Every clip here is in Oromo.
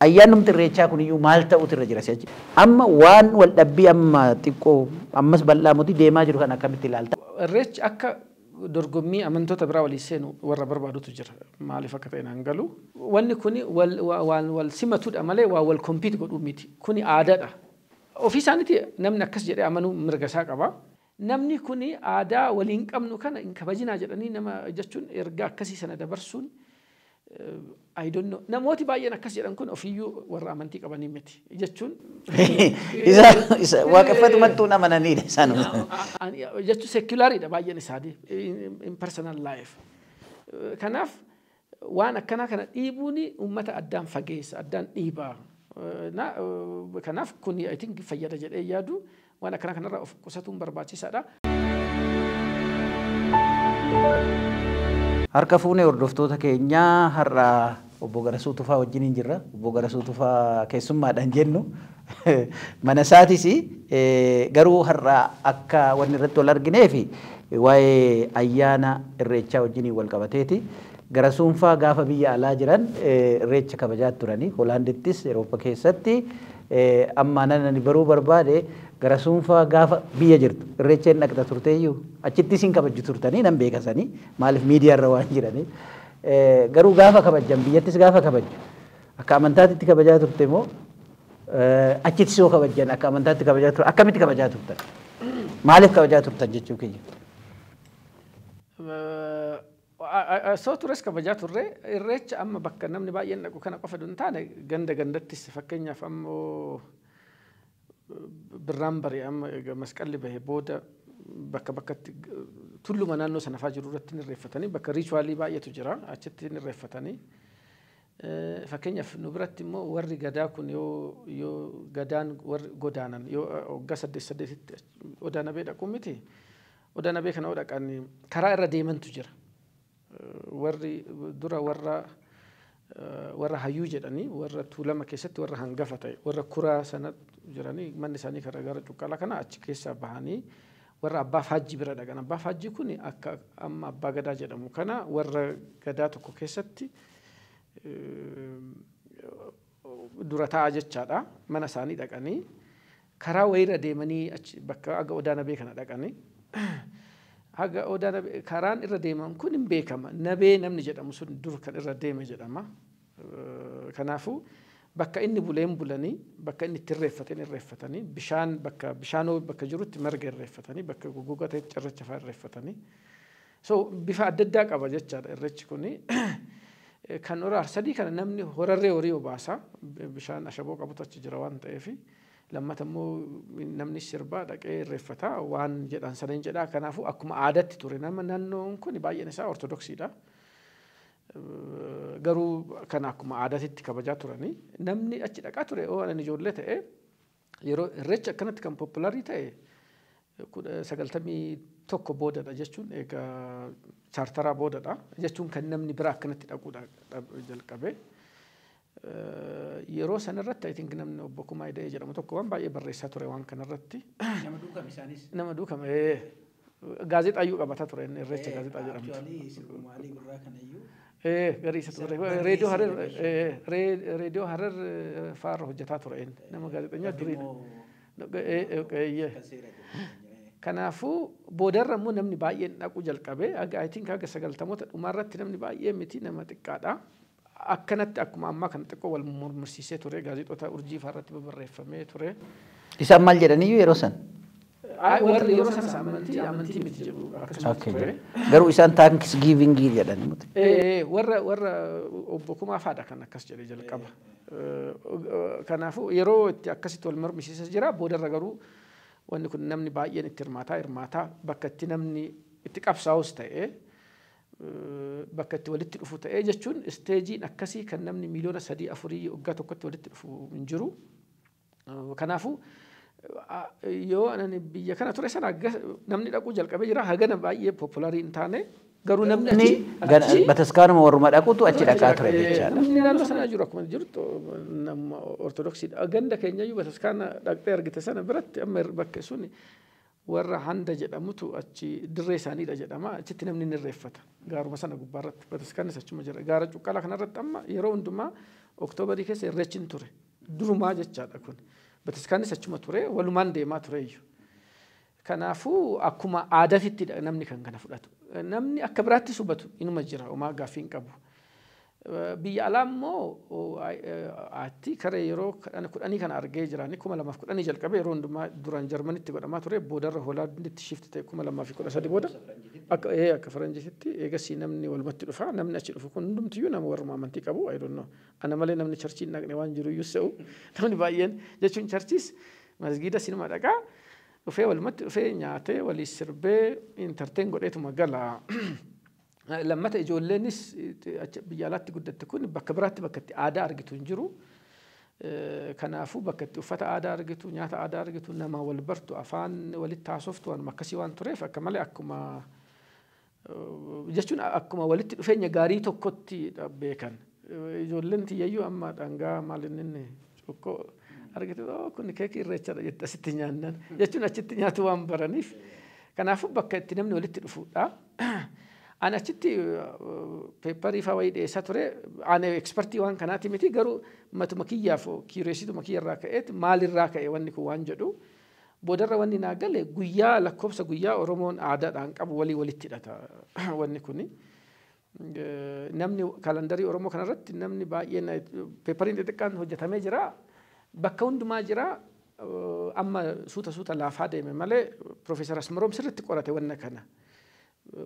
Ayyaannumti irreechaa kuniyyuu maal ta'utu irra jira si'achi? Amma waan wal dhabbii amma xiqqoo ammas bal'aa muti deemaa jiru kan akkamitti ilaalta? Irreechi akka dorgommii amantoota biraa walii seenu warra barbaadutu jira. Maaliif akka ta'e naan galu. Wanni kuni waan wal simatudha malee waan wal compete godhuu miti. Kuni aadaadha. Ofii isaaniiti namni akkas jedhee amanuu mirga isaa qaba. Namni kuni aadaa waliin qabnu kana hin kabajinaa jedhanii nama jechuun ergaa akkasii sana dabarsuun, I don't know. Namooti baay'een akkas jedhan kun ofiiyyuu warra amantii qabanii miti jechuun. Isa waaqeffatumattuun amananiidha isaan. Jechuun seculariidha baay'een isaanii in personal life. Kanaaf waan akkanaa kana dhiibuun uummata addaan fageessa, addaan dhiibaa. Kanaaf kun I think fayyada jedhee yaadu, waan akkanaa kanarraa of qusatuun barbaachisaadha. Harka fuunee hordoftoota keenyaa, har'a obbo Garasuu Tufaa wajjin jirra. Obbo Garasuu Tufaa keessummaadhaan jennu. Mana isaatis garuu har'a akka wanni irratti wal arginee fi waa'ee ayyaana irreechaa wajjin wal qabateeti. Garasuun faa gaafa biyya alaa jiran irreecha kabajaa turanii Hoolaandittis Euroopa keessatti. Amma nan baruu barbaade, Garasuun faa gaafa biyya jirtu irreecha hin dhaqxa turteeyyuu? Achittis hin kabajju turtanii nan beekasanii, maaliif miidiyaarra waan jiraniif. Garuu gaafa kabajjan, biyyattis gaafa kabajju, akka amantaatitti kabajaa turte moo, achittis yoo kabajjan akka amantaatti kabajaa turte, akkamitti kabajaa turtan? Maaliif kabajaa turtan jechuu kiyya? Soo tures kabajaa turre. Irreecha amma bakka namni baay'een dhaqu kana qofa hin taane, ganda gandattis, fakkeenyaaf ammoo birraan bari amma masqalli bahe booda bakka bakkatti tulluma naannoo sana faa jiru irratti irreeffatanii, bakka ritualii baay'eetu jira, achitti irreeffatanii. Fakkeenyaaf nu biratti immoo warri gadaa kun yoo gadaan warri godaanan yoo waggaa saddeet saddeetitti Odaa Nabee dhaqu miti. Odaa Nabee kana yoo dhaqan karaa irra deemantu jira. Warri dura warra hayyuu jedhanii, warra Tuulama keessatti warra hangafa ta'e, warra kuraa sana jiranii, manni isaanii karaa gara Cuqqaalaa kana, achi keessaa bahanii warra abbaa faajjii bira dhaqan. Abbaa faajjii kun akka amma abbaa gadaa jedhamu kana warra gadaa tokko keessatti dura taa'aa jechaadha. Mana isaanii dhaqanii karaa wayiirra deemanii achi bakka haga Odaa Nabee kana dhaqanii, haga Odaa Nabee karaan irra deeman kun hin beekama. Nabee namni jedhamu sun dur kan irra deeme jedhama. Kanaafuu bakka inni buleen bulanii, bakka inni itti irreeffateen irreeffatanii, bishaan bakka bishaanoo bakka jirutti marga irreeffatanii, bakka goggogaa ta'etti cirracha fa'aa irreeffatanii. So bifa adda addaa qaba jechaadha irreechi kuni. Kan hora Arsadii kana namni horarree horii obaasa, bishaan ashaboo qabutu achi jira waan ta'eef. Lammata immoo namni sirbaa dhaqee irreeffata, waan jedhan sana hin jedhaa. Kanaafuu akkuma aadaatti ture. Nama naannoon kun baay'een isaa Ortodoksiidha. Garuu kana akkuma aadaatti kabajaa turanii namni achi dhaqaa ture. Oo ani ijoollee ta'e yeroo irreecha akkanatti kan popularii ta'e 91 boodadha, jechuun egaa chaartaraa boodadha, jechuun kan namni biraa akkanatti dhaquudha jalqabe. Yeroo sanarratti I think namni obbo Kumaa Ida'ee jedhamu tokko waan baay'ee barreessaa ture waan kanarratti. Nama duukame isaanis. Nama duukame, gaazexaayyuu qabataa ture inni, Irreecha gaazexaa jedhamtu. Actually sirbumaalii birraa kanayyuu. Garii isa ture. Reediyoo Harar, reediyoo Harar faarra hojjetaa ture inni, nama gaazexeenyaa duriidha. Kanaafuu boodarra immoo namni baay'een dhaquu jalqabe. I think haga 90moota dhumaarratti namni baay'ee miti, nama xiqqaadha. Akkanatti akkuma ammaa kana xiqqoo wal murmursiisee ture, gaazexoota Urjii fa'aarratti babarreeffamee ture. Isaan maal jedhaniyyuu yeroo san? Warri yeroo sanas amantii miti jedhu akkasumas ture. Garuu isaan Thanksgiving jedhan miti. Warra obbo Kumaa fa'aadha kan akkas jedhe jalqaba. Kanaafuu yeroo itti akkasitti wal mormisiisa jira. Boodarra garuu wanni kun namni baay'een itti hirmaataa, bakka itti namni itti qabsaa'us ta'ee, bakka itti walitti dhufu ta'ee, jechuun stageiin akkasii kan namni miiliyoona 3, 4 waggaa tokkotti walitti dhufu hin jiru. Kanaafuu yoo ani biyya kana ture sana namni dhaquu jalqabee jira, hagana baay'ee popularii hin taane, garuu namni achi Bataskaanuma warruma dhaqutu achi dhaqaa ture jechaadha. Namni naannoo sana jiru akkuma jirtu nama Ortodoksiidha. Ganda keenyayyuu bataskaana dhaqxee argite sana biratti amma bakka sun Warra Handa jedhamutu achi dirree isaaniidha jedhama. Achitti namni ni irreeffata. Gaaruma sana gubbaarratti bataskaannis achuma jira. Gaara Cuqqaalaa kanarratti amma yeroo hundumaa Oktoobarii keessa irreechi ture. Durumaa jechaadha kun. Bataskaannis achuma ture, walumaan deemaa tureyyuu. Kanaafuu akkuma aadaatittidha namni kan kana fudhatu. Namni akka biraatti hubatu inuma jira, homaa gaaffii hin qabu. Biyya alaa immoo atti karee yeroo 10 kana argee jiraani 2010 jalqabee yeroo hundumaa duraan Jarmanitti godhamaa ture, boodarra Hoolaanditti shift ta'e 2013 booda akka faranjiitti. Eegasii namni walumatti dhufa. Namni achi dhufu kun hundumtiyyuu nama warruma amantii qabu. I don't know, ana malee namni churchii hin dhaqne waan jiru iyyuu se'u. Namni baay'een jechuun churchiis masgiida sinuma dhaqaa dhufee, walumatti dhufee, nyaatee, walii sirbee, entertain godheetuma gala. Lammata ijoolleenis biyya alaatti guddatte kun bakka biraatti bakka itti aadaa argitu hin jiru. Kanaafuu bakka itti uffata aadaa argitu, nyaata aadaa argitu, nama wal bartu, afaan walitti haasoftu waanuma akkasii waan tureef, akka malee akkuma jechuun akkuma walitti dhufeenya gaarii tokkotti beekan. Ijoolleen tiyyayyuu amma dhangaa maal inni cuukkoo argitu, "Kun keekii irreechadha," jette, asitti nyaannan jechuun achitti nyaatu waan baraniif. Kanaafuu bakka itti namni walitti dhufudha. Ani achitti paperii fa'aa wayii dhiyeessaa ture. Ani expertii waan kanaati miti, garuu matuma kiyyaaf curiosituma kiyyarraa ka'eet maalirraa ka'e wanni kun waan jedhu. Boodarra wanni naa gale guyyaa lakkoofsa guyyaa Oromoon aadaadhaan qabu walii walitti hidhata wanni kuni. Namni kaalandarii Oromoo kanarratti namni baay'een paperiin xixiqqaan hojjetamee jira. Bakka hundumaa jira. Amma suuta suuta laafaa deeme malee Profeesar Asmaroom sirriitti qorate wanna kana.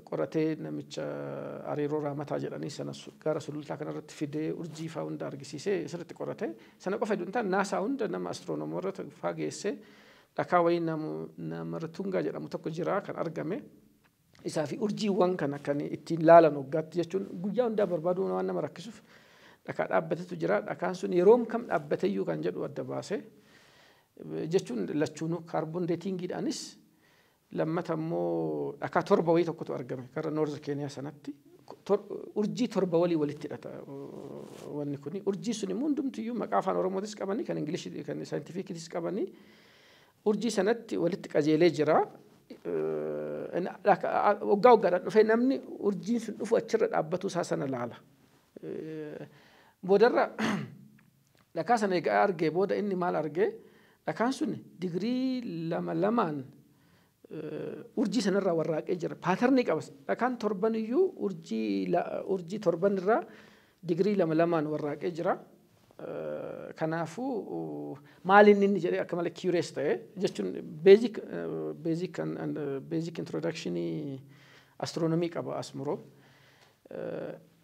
Qoratee namicha Hariiroo Raamataa jedhanii sana gara sulultaa kanarratti fidee urjii fa'aa hunda argisiisee sirriitti qorate. Sana qofa hin taane, NASA hunda nama astiroonomoota fa'aa geessee dhakaa wayii Namartungaa jedhamu tokko jira kan argame. Isaa fi urjiiwwan kana kan ittiin laalan waggaatti jechuun guyyaa hundaa barbaaduu waan nama rakkisuuf dhakaa dhaabbatetu jira. Dhakaan sun yeroo kam dhaabbateyyuu kan jedhu adda baase jechuun lachuunuu carbon datingiidhaanis, lammata immoo dhakaa torba wayii tokkotu argame gara North Keeniyaa sanatti. Urjii torba walii walitti hidhata wanni kuni. Urjii sun immoo hundumtiyyuu maqaa afaan Oromootis qabanii, kan Ingilishii kan scientificiitis qabanii, urjii sanatti walitti qajeelee jira. Waggaa waggaadhaan dhufee namni urjiin sun dhufu achirra dhaabbatu isaa sana laala. Boodarra dhakaa sana egaa argee booda inni maal argee, dhakaan sun digirii lama lamaan urjii sanarraa warraaqee jira. Patternii qaba. Dhakaan torban iyyuu urjii torban irraa digirii lama lamaan warraaqee jira. Kanaafuu maal inni inni jedhee akka malee curious ta'e jechuun basic introductionii astiroonomii qaba Asmuroo.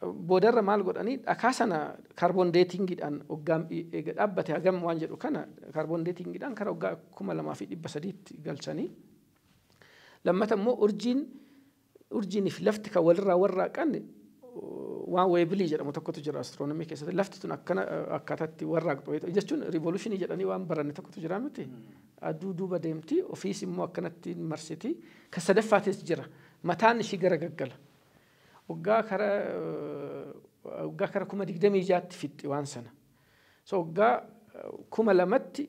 Boodarra maal godhanii, dhakaa sana carbon datingiidhaan waggaa eega dhaabbate hagam waan jedhu kana carbon datingiidhaan karaa waggaa 2300tti galchanii. Lammata immoo urjiin fi lafti kan walirraa warraaqan waan wobbleii jedhamu tokkotu jira astiroonomii keessatti. Lafti tun akkana akkaataatti warraaqxu jechuun revolutionii jedhanii waan baranne tokkotu jira miti. Aduu duuba deemti, ofiis immoo akkanatti marsiti. Kan sadaffaatis jira, mataan ishii gara gaggala. Waggaa kara 26,000tti fixxi waan sana. So waggaa 2000tti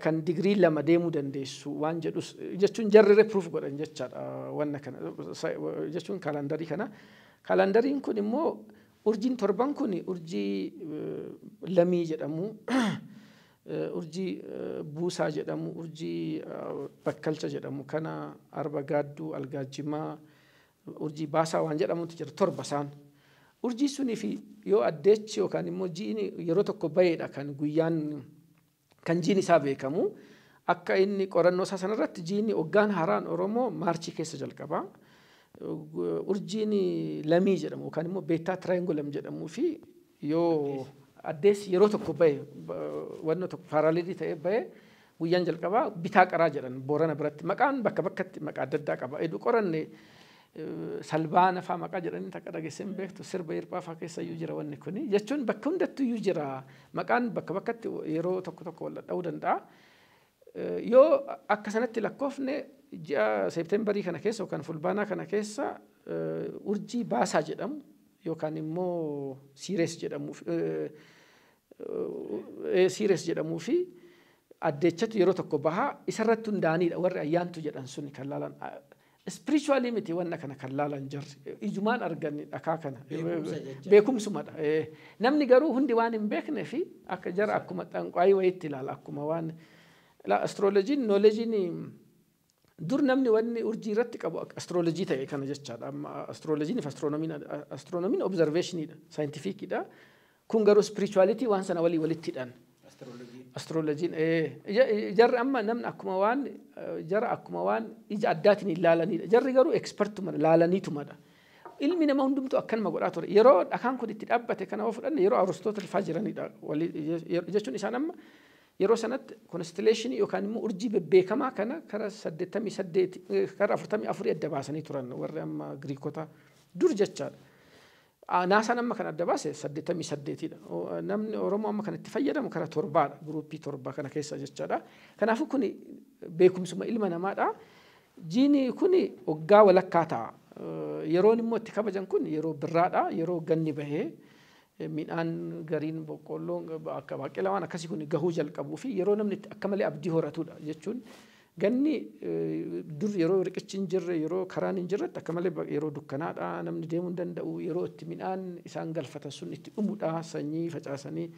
kan digirii 2 deemuu dandeessu waan jedhus jechuun jarri proof godhan jechaadha wanna kana jechuun kaalandarii kana. Kaalandariin kun immoo urjiin torban kun urjii Lamii jedhamu, urjii Buusaa jedhamu, urjii Bakkalcha jedhamu kana, Arba Gaadduu, Algaajjimaa, urjii Baasaa waan jedhamutu jira, torba isaan. Urjii sunii fi yoo addeechi yookaan immoo jiini yeroo tokko baheedha kan guyyaan kan jiin isaa beekamu. Akka inni qorannoo isaa sanarratti jiini waggaan haaraan Oromoo Maarchii keessa jalqaba. Urjiin Lamii jedhamu yookaan immoo Beta Triangulum jedhamuu fi yoo addeessi yeroo tokko bahe, wanno tokko parallelii ta'ee bahe, guyyaan jalqabaa bitaa qaraa jedhan Boorana biratti. Maqaan bakka bakkatti maqaa adda addaa qaba. Edu qoranne salbaana faa maqaa jedhanii takka dhageessee hin beektu, sirba hirphaa faa keessa iyyuu jira wanni kuni jechuun bakka hundattuu iyyuu jira. Maqaan bakka bakkatti yeroo tokko tokko wal dha'uu danda'a. Yoo akka sanatti lakkoofne ji'a Seepteembarii kana keessa yookaan Fulbaanaa kana keessa urjii Baasaa jedhamu yookaan immoo Siirees jedhamu, Siirees jedhamuu fi Addeechatu yeroo tokko bahaa, isarratti hundaa'aniidha warri ayyaantu jedhan sun kan laalan. Spiritually miti wanna kana kan laalan, jarri ijumaan argan dhakaa kana. Beekumsumadha. Namni garuu hundi waan hin beekne fi akka jara akkuma xanqwaayii wayiitti ilaala, akkuma waan astrolojiin knowledgeiin dur namni wanni urjii irratti qabu astrolojii ta'e kana jechaadha. Amma astrolojiin fi astronomiin observationiidha, scientificiidha. Kun garuu spirituality waan sana walii walitti hidhan. Astrolojiin jarri amma namni akkuma waan jara akkuma waan ija addaatiin ilaalanidha. Jarri garuu expertuma laalaniitumadha. Ilmi nama hundumtuu akkanuma godhaa ture. Yeroo dhakaan kun itti dhaabbate kana yoo fudhanne, yeroo Aristootel faa jiranidha. Jechuun isaan amma yeroo sanatti constellationii yookaan immoo urjii bebbeekamaa kana kara 88, kara 44 adda baasanii turan warri amma Giriikota dur jechaadha. NASAn amma kan adda baase 88dha. Namni Oromoo amma kan itti fayyadamu kara torbaadha. Groupii torba kana keessa jechaadha. Kanaafuu kun beekumsuma ilma namaadha. Jiini kun waggaa walakkaa ta'a. Yeroon immoo itti kabajan kun yeroo birraadha. Yeroo ganni bahee midhaan gariin, boqqoolloon, akka baaqelaa waan akkasii kun gahuu jalqabuu fi yeroo namni akka malee abdii horatudha jechuun, ganni dur yeroo riqichi hin jirre, yeroo karaan hin jirretti akka malee yeroo dukkanaadha, namni deemuu hin danda'u, yeroo itti midhaan isaan galfatan sun itti dhumudha, sanyii facaasanii.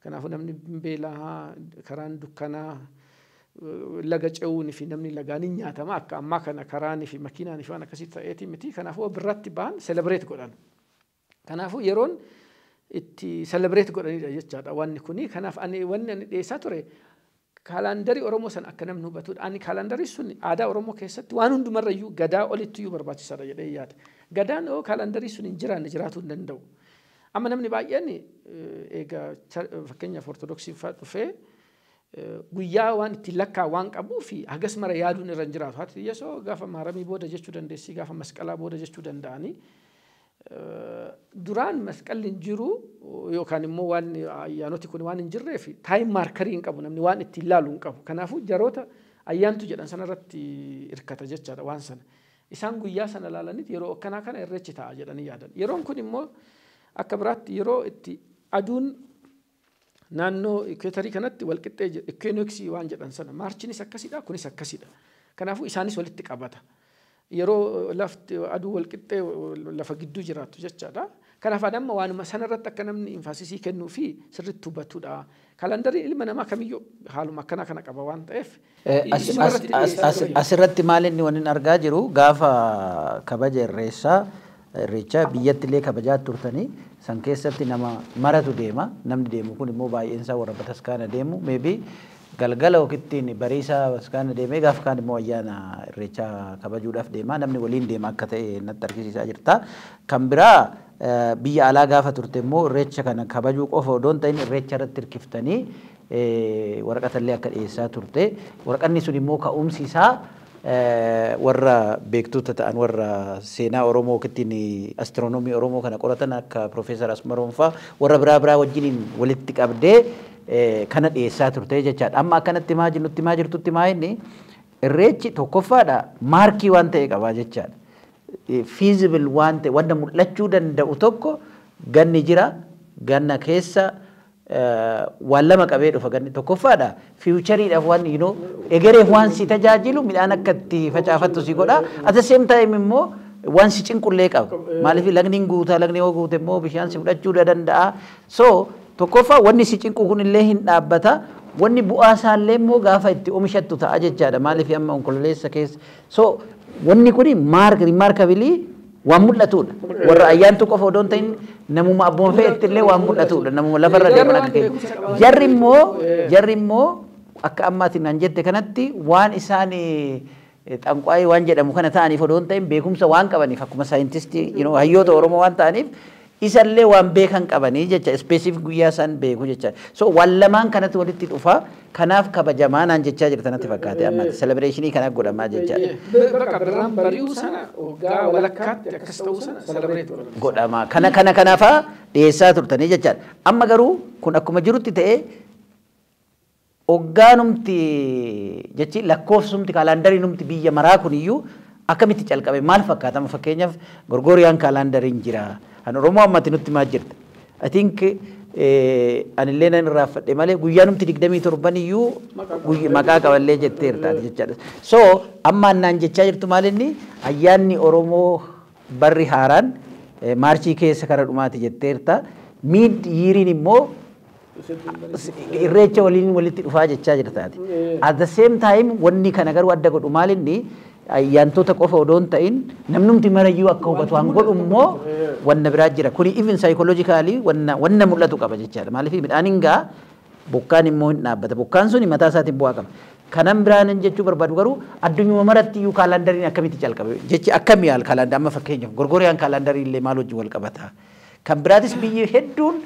Kanaafuu namni beelaa, karaan dukkanaa, laga ce'uun fi namni lagaan hin nyaatama. Akka ammaa kana karaanii fi makiinaan fi waan akkasii ta'eeti miti. Kanaafuu birratti ba'an celebrate godhan. Kanaafuu yeroon itti celebrate godhanidha jechaadha wanni kuni. Kanaaf ani wanni ani dhiyeessaa ture kaalandarii Oromoo sana akka namni hubatudha. Ani kaalandarii sun aadaa Oromoo keessatti waan hundumarrayyuu, gadaa olittiyyuu barbaachisaadha jedhee yaada. Gadaan yoo kaalandarii sun hin jiraanne jiraatuu hin danda'u. Amma namni baay'een egaa fakkeenyaaf Ortodoksiin fa'aa dhufee guyyaa waan ittiin lakkaa waan qabuu fi hagas mara yaaduun irra hin jiraatu. Haati Yesuus gaafa maaramii booda jechuu dandeessi, gaafa masqalaa booda jechuu danda'anii. Duraan masqalli hin jiru yookaan immoo waan ayyaanoti kun waan hin jirreef time markerii hin qabu, namni waan ittiin laalu hin qabu. Kanaafuu jaroota ayyaantu jedhan sanarratti hirkata jechaadha waan sana. Isaan guyyaa sana laalaniit yeroo akkanaa kana irreechi ta'a jedhanii yaadan. Yeroon kun immoo akka biraatti yeroo itti aduun naannoo equatorii kanatti walqixxee, equinoxii waan jedhan sana, Marchinis akkasidha, kunis akkasidha. Kanaafuu isaanis walitti qabata. Yeroo lafti aduu walqixxee lafa gidduu jiraattu jechaadha. Kanaaf amma waanuma sanarratti akka namni emphasisii kennuu fi sirriitti hubatudha. Kaalandariin ilma namaa kamiyyuu haaluma akkanaa kana qaba waan ta'eef. Asirratti maal inni wanni argaa jiru, gaafa kabaja irreessaa, irreechaa biyyatti illee kabajaa turtanii san keessatti nama maratu deema. Namni deemu kun immoo baay'een isaa warra bataskaana deemu. Maybe galgala yookiin bariisaa bataskaana deemee gaafa kaan immoo ayyaana irreechaa kabajuudhaaf deema. Namni waliin deema akka ta'e natti argisiisaa jirta. Kan biraa, biyya alaa gaafa turte immoo irreecha kana kabajuu qofa odoo hin ta'in irreecha irratti hirkiftanii waraqatallee akka dhiyeessaa turte. Waraqanni sun immoo ka'umsi isaa warra beektota ta'an, warra seenaa Oromoo yookiin astiroonoomii Oromoo kana qoratan akka Profeesar Asmaroon fa'aa warra biraa biraa wajjiniin walitti qabdee kana dhiyeessaa turte jechaadha. Amma akkanatti maa nutti maa jirtutti maa inni irreechi tokkoffaadha markii waan ta'e qabaa jechaadha. Feasible waan ta'e, wanta mul'achuu danda'u tokko, ganni jira, ganna keessa waan lama qabee dhufa ganni. Tokkoffaadha, futureiidhaaf waan egereef waan si tajaajilu, midhaan akka itti facaafattu si godha. At the same time immoo waan si cinqullee qaba. Maaliif lagni hin guutaa, lagni yoo guute immoo bishaan si fudhachuu danda'a. So tokkoffaa wanni si cinqu kun illee hin dhaabbata. Wanni bu'aa isaallee immoo gaafa itti oomishattu ta'a jechaadha. Maaliif amma Onkololeessa keessa. So wanni kuni remarkably waan mul'atudha. Warra ayyaantu qofa odoo hin ta'in namuma abboon fe'etti illee waan mul'atudha. Namuma lafarra deeman akka keenya. Jarri immoo akka ammaatiin naan jette kanatti waan isaan xanqwaayii waan jedhamu kana ta'aniif odoo hin ta'in beekumsa waan qabaniif, akkuma saayintistii hayyoota Oromoo waan ta'aniif, isallee waan beekan qabanii jecha, specific guyyaa isaan beeku jecha. So waan lamaan kanatti walitti dhufa, kanaaf kabajamaa naan jechaa jirta natti fakkaate, amma celebrationii kana godhamaa jechaadha. Bakka birraan bari'uu sana, waggaa walakkaatti akkas ta'uu sana celebrate godhama. Godhama. Kana kanaafaa dhiyeessaa turtanii jechaadha. Amma garuu kun akkuma jirutti ta'ee, hoggaanumti jechi lakkoofsumti kaalandariinumti biyya maraa kun iyyuu akkamitti calqabe, maal fakkaatama? Fakkeenyaaf Gregorian calendariin jira. Kan Oromoo ammatti nutti maa jirta. I think Anillee nan irraanfadhe malee guyyaa numti 27 iyyuu maqaa qaballee jetteerta jechaadha. So amma annaan jechaa jirtu maalinni ayyaanni Oromoo barri haaraan Maarchii keessa kara dhumaati jetteerta. Mid yeariin immoo irreecha waliin walitti dhufaa jechaa jirtaati. At the same time, wanni kana garuu adda godhu maalinni ayyaantota qofa odoo hin ta'in namnumti marayyuu akka hubatu waan godhu immoo wanna biraa jira. Kuni even psychologically wanna mul'atu qaba jechaadha. Maaliif midhaan hin gaa, bokkaan immoo hin dhaabbata. Bokkaan suni mataa isaatiin bu'aa qaba. Kanan biraan jechuu barbaadu garuu addunyuma maratti iyyuu kaalandariin akkamitti calqabe? Jechi akkamii yaal kaalandar amma fakkeenyaaf Gregorian kaalandarii illee maal wajjin wal qabata? Kan biraatis biyyi hedduun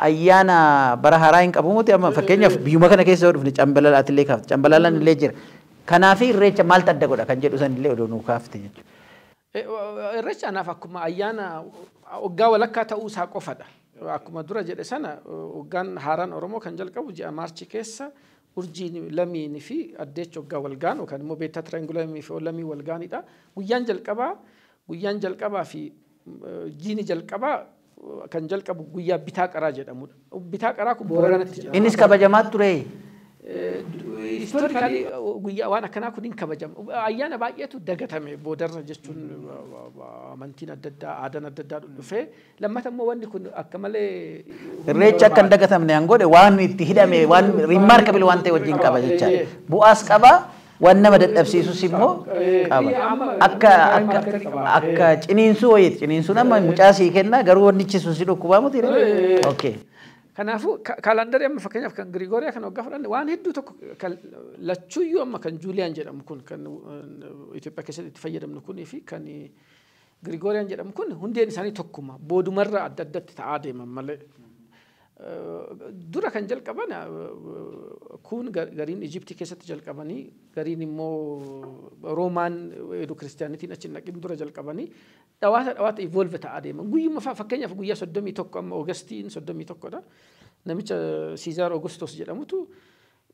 ayyaana bara haaraa hin qabu miti. Amma fakkeenyaaf biyyuma kana keessa yoo dhufne cambalalaati illee kaafte, cambalalaan illee jira. Kanaaf irreecha maaltu adda godha kan jedhu san illee odoo nuu kaafte jechuudha. Irreecha anaaf akkuma ayyaana waggaa walakkaa ta'uu isaa qofadha. Akkuma dura jedhe sana, waggaan haaraan Oromoo kan jalqabu ji'a Maarchii keessa urjiin lamiinii fi addeechi waggaa walgaan yookaan immoo Beta Triangulamii fi lamii walgaanidha. Guyyaan jalqabaa fi jiini jalqabaa kan jalqabu guyyaa bitaa qaraa jedhamudha. Bitaa qaraa kun Booranatti jedhama. Innis kabajamaa ture. Historically guyyaa waan akkanaa kun hin kabajama. Ayyaana baay'eetu dagatame boodarra, jechuun amantiin adda addaa, aadaan adda addaa dhufee, lammata immoo wanni kun akka malee. Irreecha akka hin dagatamne an godhe waan itti hidhame, waan remarkable waan ta'e wajjin qaba jechaadha. Bu'aas qaba, waan nama dadhabsiisus immoo qaba. Akka ciniinsuu wayiiti. Ciniinsuun amma mucaa sii kenna, garuu wannichi sun si dhukkubaa muti. Okay. Kanaafuu kaalandarii amma fakkeenyaaf kan Girigooriyaa kan waggaa fudhanne waan hedduu tokko lachuuyyuu, amma kan Juuliyaan jedhamu kun kan Itoophiyaa keessatti itti fayyadamnu kunii fi kan Girigooriyaan jedhamu kun hundeen isaanii tokkuma, boodumarra adda addatti ta'aa deeman malee. Dura kan jalqaban kun gariin Ijiptii keessatti jalqabanii, gariin immoo Roomaan eedu kiristaanitiin achi naqin dura jalqabanii, dhawaata dhawaata evolve ta'aa deeman. Guyyuma fakkeenyaaf guyyaa 31, amma Oogastiin 31dha. Namicha Siizaar Oogustos jedhamutu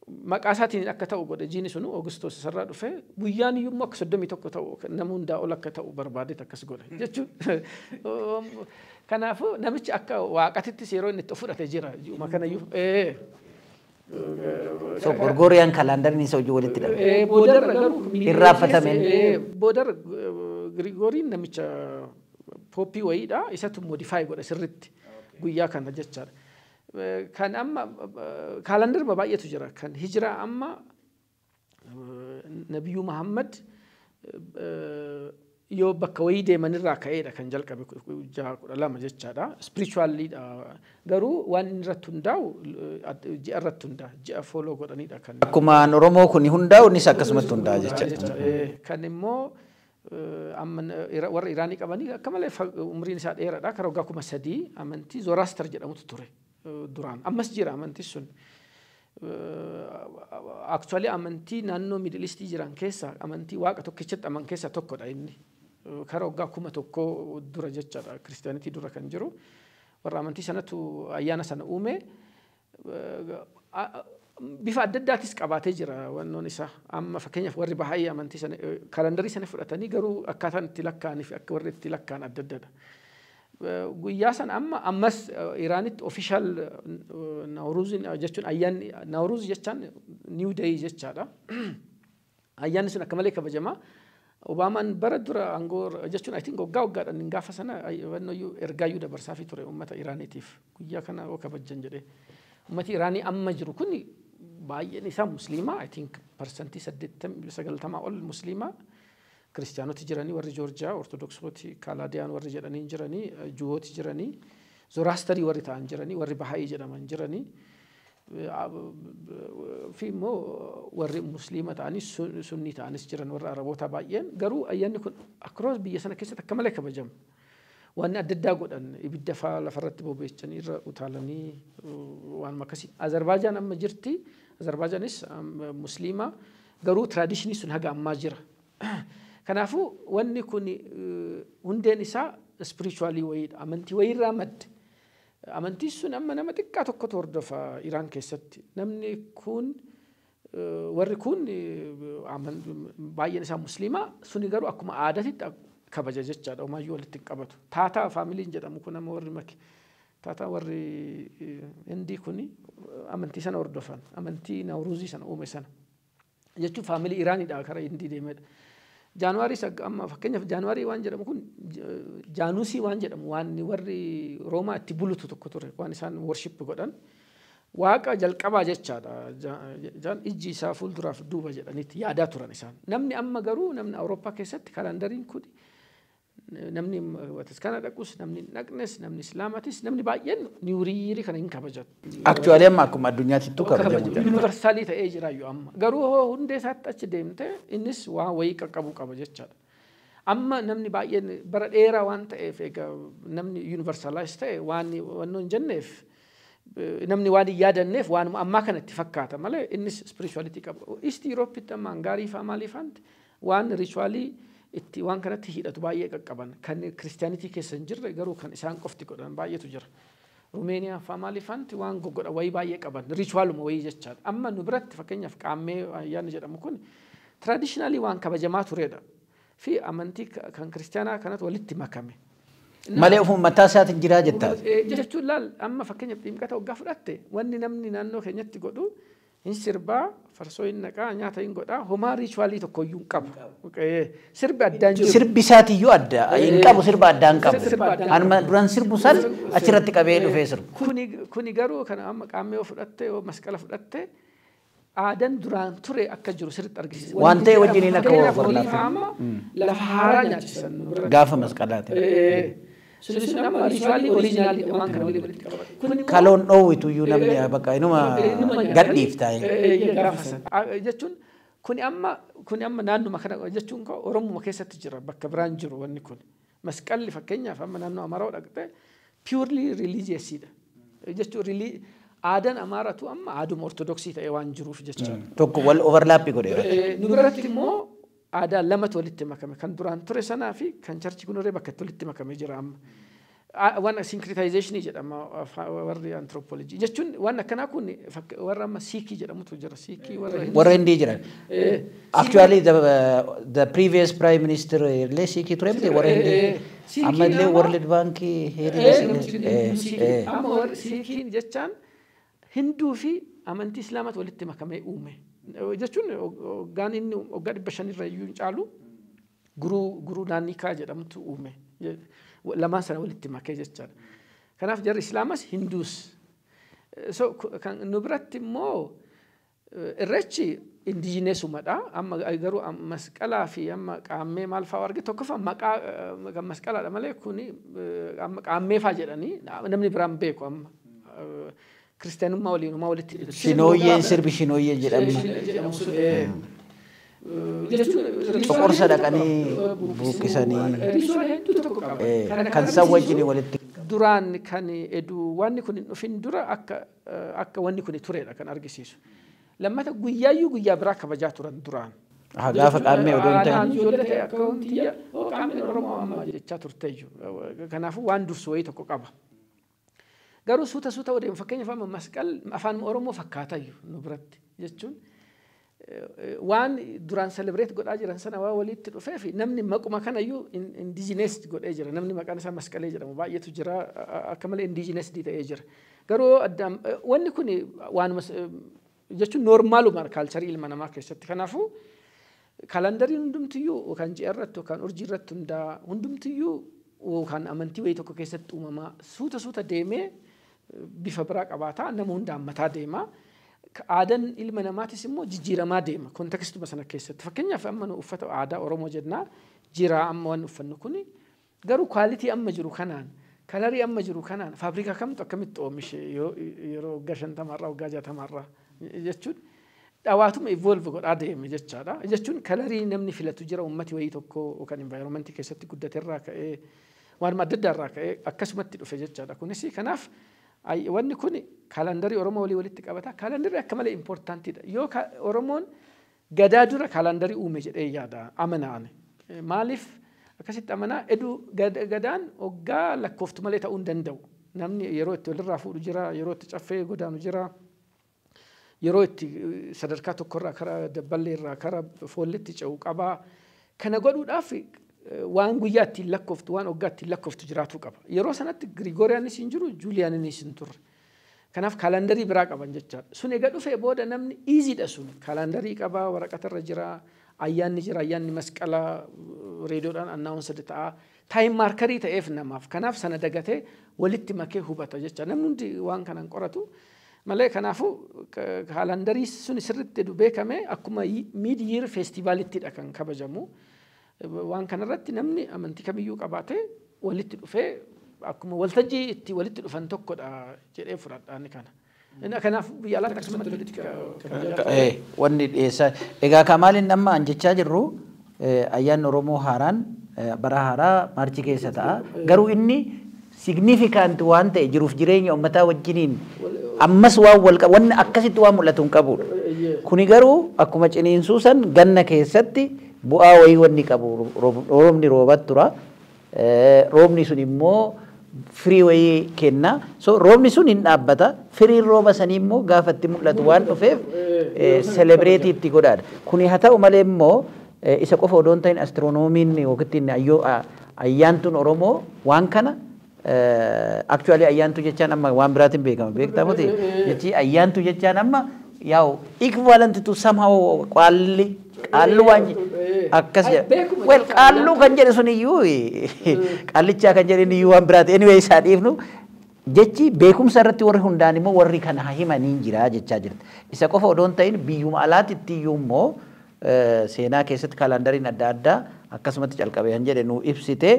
maqaa isaatiin akka ta'u godhe. Jiini sunu Oogustos isarraa dhufe, guyyaan iyyuu immoo akka 31 ta'u, nama hundaa ol akka ta'u barbaadeet akkas godhe jechuun. Kanaafuu namichi akka waaqatittis yeroo inni itti fudhate jira ji'uma kanayyuu. So Gregorian kaalandariin isa hojii walitti hidhame. Boodarra garuu Irraanfatame. Boodarra Girigooriin namicha pooppii wayiidha, isatu modify godhe sirritti guyyaa kana jechaadha. Kan amma kaalandarma baay'eetu jira. Kan hijiraa amma Nabiyyuu Muhammad yoo bakka wayii deemanirraa ka'eedha kan jalqabe 612 jechaadha. Spirituallyidha. Garuu waan inni irratti hundaa'u ji'a irratti hundaa'a. Ji'a follow godhanidha kan. Akkuma Oromoo kun hundaa'u innis akkasumatti hundaa'a jechaadha. Kan immoo amma warra Iraanii qabanii akka malee umriin isaa dheeraadha. Karaa waggaa 3000 amantii Zoroaster jedhamutu ture duraan. Ammas jira amantii sun. Actually amantii naannoo Middle East jiran keessa amantii waaqa tokkichatti aman keessaa tokkodha inni. Karaa waggaa 1000 dura jechaadha, kiristaanitii dura kan jiru. Warra amantii sanatu ayyaana sana uume. Bifa adda addaatis qabaatee jira wannoon isaa. Amma fakkeenyaaf warri baay'ee amantii sana kaalandarii sana fudhatanii, garuu akkaataan itti lakkaa'anii fi akka warri itti lakkaa'an adda addadha. Guyyaa sana amma ammas Iraanitti official Nawruuziin jechuun ayyaanni Nawruuz jechaan new day jechaadha. Ayyaanni sun akka malee kabajama. Obaamaan bara dura aangoo jechuun, I think, waggaa waggaadhaan gaafa sana wannoyyuu ergaayyuu dabarsaafii ture uummata Iraaniitiif, guyyaa kana yoo kabajjan jedhee. Uummati Iraanii amma jiru kun baay'een isaa musliimaa, I think 80% ol musliimaa. Kiristaanoti jiranii, warri Joorjiyaa, Ortodoksooti, Kaaladiyaan warri jedhanii jiranii, Juwooti jiranii, Zoraastarii warri ta'an jiranii, warri Bahaa'ii jedhaman jiranii. Fi immoo warri musliima ta'anis sunnii ta'anis jiran, warra Araboota baay'een. Garuu ayyaanni kun across biyya sana keessatti akka malee kabajama. Wanni adda addaa godhan, ibidda faa lafarratti bobeessanii irra utaalanii waan akkasii. Azerbaajaan amma jirti. Azerbaajaanis musliima, garuu traditionii sun haga ammaa jira. Kanaafuu wanni kun hundeen isaa spiritualii wayiidha. Amantii wayiirraa madde. Amantiin sun amma nama xiqqaa tokkotu hordofa Iraan keessatti. Namni kun, warri kun baay'een isaa musliima, suni garuu akkuma aadaatitti kabaja jechaadha. Homaayyuu walitti hin qabatu. Taataa familyiin jedhamu kun amma warri maki. Taataa warri Hindii kuni amantii sana hordofan, amantii Nawruuzii sana uume sana. Jechuun family Iraanidha karaa Hindii deemedha. Jaanuwaarii amma fakkeenyaaf Jaanuwaarii waan jedhamu kun Jaanusii waan jedhamu waan warri Roomaa itti bulutu tokko ture, waan isaan worship godhan. Waaqa jalqabaa jechaadha. Ijji isaa fuulduraaf duuba jedhanitti yaadaa turan isaan. Namni amma garuu namni Awurooppaa keessatti kalaandariin kun namni bataskaana dhaqus, namni hin dhaqnes, namni Islaamatis, namni baay'een New Year kana hin kabajatu. Actually amma akkuma addunyaatittuu kabajamu. Universal ta'ee jiraayyuu amma. Garuu hoo hundee isaatti achi deemte innis waa wayii qaqqabuu qaba jechaadha. Amma namni baay'een bara dheeraa waan ta'eef egaa namni universalize ta'e waan wannoo hin jenneef, namni waan hin yaadanneef waanuma ammaa kana itti fakkaata malee innis spirituality qaba. East Europetti amma Hangaarii fa'aa maalii fa'aanti waan ritual itti waan kanatti hidhatu baay'ee qaqqaban, kan Christianity keessa hin jirre garuu kan isaan qofti godhan baay'eetu jira. Rumeeniyaa fa'aa maalii fa'aanti waan goggodha wayii baay'ee qaban, ritualuma wayii jechaadha. Amma nu biratti fakkeenyaaf Qaammee ayyaanni jedhamu kun traditionally waan kabajamaa turedha. Fi amantii kan kiristaanaa kanatu walitti makame. Malee ofuma mataa isaatiin jiraa jettaa? Jechuun laal, amma fakkeenyaaf Ximqata waggaa fudhatte, wanni namni naannoo keenyatti godhu hin sirbaa, farsoo hin naqaa, nyaata hin godhaa, homaa ritual tokkoyyuu hin qabu. Sirbi addaan jiru. Sirbi isaatiyyuu adda hin qabu, sirba addaa hin qabu. Anuma duraan sirbu san achirratti qabee dhufee sirbu. Kuni garuu kana amma Qaammee yoo fudhatte, yoo Masqala fudhatte, aadaan duraan ture akka jiru sirriitti argisiisa. Waan ta'e wajjiniin akka overlap. Lafa haaraa nyaachisan. Gaafa Masqalaati. Sunis amma ritual original waan kana waliin walitti qabata. Kaloon dhoowwitu iyyuu namni bakka inuma gadhiiftaa. Jechuun kuni amma naannuma kana jechuun koo Oromuma keessatti jira, bakka biraan jiru wanni kun. Masqalli fakkeenyaaf amma naannoo Amaaraa dhaqxee purely religiousidha. Jechuun aadaan Amaaratu amma aaduma Ortodoksii ta'e waan jiruuf jechaadha. Tokko wal overlap godheera. Nu biratti immoo aadaa lamatu walitti makame, kan duraan ture sanaa fi kan church kunirree bakka itti walitti makame jira amma. Waan syncretization jedhama warri anthropology jechuun waan akkanaa kun warra amma Siikii jedhamutu jira, Siikii warra Warra Hindii jiran. Actually the previous prime minister illee Siikii ture miti, warra Hindii. Amma illee World Bank heerii. Amma warri Siikiin jechaan Hinduu fi amantii Islaamaatu walitti makamee uume. Jechuun hoggaan inni waggaa 500rra iyyuu hin caalu Guruu Naannikaa jedhamtu uume. Lamaan sana walitti makee jechaadha. Kanaaf jarri Islaamas Hinduus. So kan nu biratti immoo Irreechi indigenousumadha. Amma garuu Masqalaa fi amma Qaammee maal fa'aa arge, tokkoffaa maqaa kan Masqalaadha malee kuni amma Qaammee fa'aa jedhanii namni biraan beeku amma. Kiristaanummaa waliin homaa walitti hidhatu. Shinooyyeen, sirbi Shinooyyeen jedhamu. Coqorsa dhaqanii buqqisanii. Kan san wajjin walitti. Duraan kan eduu wanni kun hin dhufin dura akka wanni kun turedha kan argisiisu. Lammata guyyaayyuu guyyaa biraa kabajaa turan duraan. Gaafa Qaammee odoo hin ta'in. Ijoollee ta'e akka wanti Qaammeen Oromoo amma jechaa turteeyyu. Kanaafuu waan dursu wayii tokko qaba. Garuu suuta suuta odeemu, fakkeenyaaf amma Masqal afaan Oromoo fakkaatayyuu nu biratti jechuun waan duraan celebrate godhaa jiran sana waan walitti dhufee fi namni maquma kanayyuu indigenous godhee jira. Namni maqaan isaa Masqalee jedhamu baay'eetu jira, akka malee indigenous ta'ee jira. Garuu addaan wanni kun waanuma jechuun normaluma culture ilma namaa keessatti. Kanaafuu kaalandariin hundumtiyyuu yookaan ji'a irratti yookaan urjii irratti hundaa hundumtiyyuu yookaan amantii wayii tokko keessatti uumamaa suuta suuta deemee bifa biraa qabaataa nama hunda hammataa deema. Aadaan ilma namaatis immoo jijjiiramaa deema contextuma sana keessatti. Fakkeenyaaf amma nu uffata aadaa Oromoo jennaa jira, amma waan uffannu kuni garuu quality amma jiru kanaan, color amma jiru kanaan faabrikaa kamtu akkamitti oomishe yeroo waggaa 50rraa waggaa 60rraa jechuun dhawaatuma evolve godhaa deeme jechaadha. Jechuun color namni filatu jira, uummati wayii tokko yookaan environment keessatti guddaterraa ka'ee, waanuma adda addaarraa ka'ee akkasumatti dhufe jechaadha. Kunis kanaaf wanni kun kaalandarii Oromoo walii walitti qabata. Kaalandarii akka malee importantiidha. Yoo Oromoon Gadaa dura kaalandarii uume jedhee yaada amanaan. Maaliif akkasitti amanaa? Eduu Gadaan waggaa lakkooftu malee ta'uu hin danda'u. Namni yeroo itti walirraa fuudhu jira, yeroo itti caffee godaanu jira. Yeroo itti sadarkaa tokkorraa karaa dabballee irraa karaa foolletti ce'u qabaa. Kana godhuudhaaf Waan guyyaa ittiin lakkooftu, waan waggaa ittiin lakkooftu jiraachuu qaba. Yeroo sanatti Girigooriyaanis hin jiru, Juuliyaaninis hin turre. Kanaaf kaalandarii biraa qaban jechaadha. Sun egaa dhufee booda namni easy dha sun. Kaalandarii qabaa, waraqatarra jira, ayyaanni jira, ayyaanni masqalaa reediyoodhaan announce ta'a. Time marker ta'eef namaaf. Kanaaf sana dagatee walitti makee hubata jecha. Namni hundi waan kanan qoratu. Malee kanaafuu kaalandarii sun sirriitti beekame akkuma mid year festivalittidha kan kabajamu. Waan kanarratti namni amantii kamiyyuu qabaatee walitti dhufee akkuma waltajjii itti walitti dhufan tokkodha jedhee fudhadha inni kana. Kanaaf biyya alaatti akkasumatti walitti kabajaa. Wanni dhiyeessaa egaa kamaaliin amma an jechaa jirru, ayyaanni Oromoo haaraan bara haaraa Maarchii keessa ta'a. Garuu inni significant waan ta'e jiruuf jireenya uummataa wajjiniin ammas waan wal wanni akkasitti waan mul'atu hin qabudha. Kuni garuu akkuma ciniinsuu san ganna keessatti bu'aa wayii wanni qabu, roobni roobat tura. Roobni sun immoo firii wayii kenna. So roobni sun hin dhaabbata. Firiin rooba sanii immoo gaafa itti mul'atu waan dhufeef celebrate itti godhaadha. Kuni haa ta'u malee immoo isa qofa odoo hin ta'in astiroonomiin yookiin ayyaantuun Oromoo waan kana, actually ayyaantuu jechaan amma waan biraatiin beekama, beektaa miti? Jechi ayyaantuu jechaan amma yaa'u equivalent to somehow qaalli, qaallu waan akkas jedha. Well, qaalluu kan jedhe sun iyyuu, qaallichaa kan jedhe iyyuu waan biraati. Anyway, isaa dhiifnu. Jechi beekumsa irratti warri hundaan immoo warri kana himanii jira jechaa jirti. Isa qofa odoo hin ta'in biyyuma alaatitti iyyuu immoo seenaa keessatti kaalandariin adda addaa akkasumatti calqabe kan jedhe nu ibsite.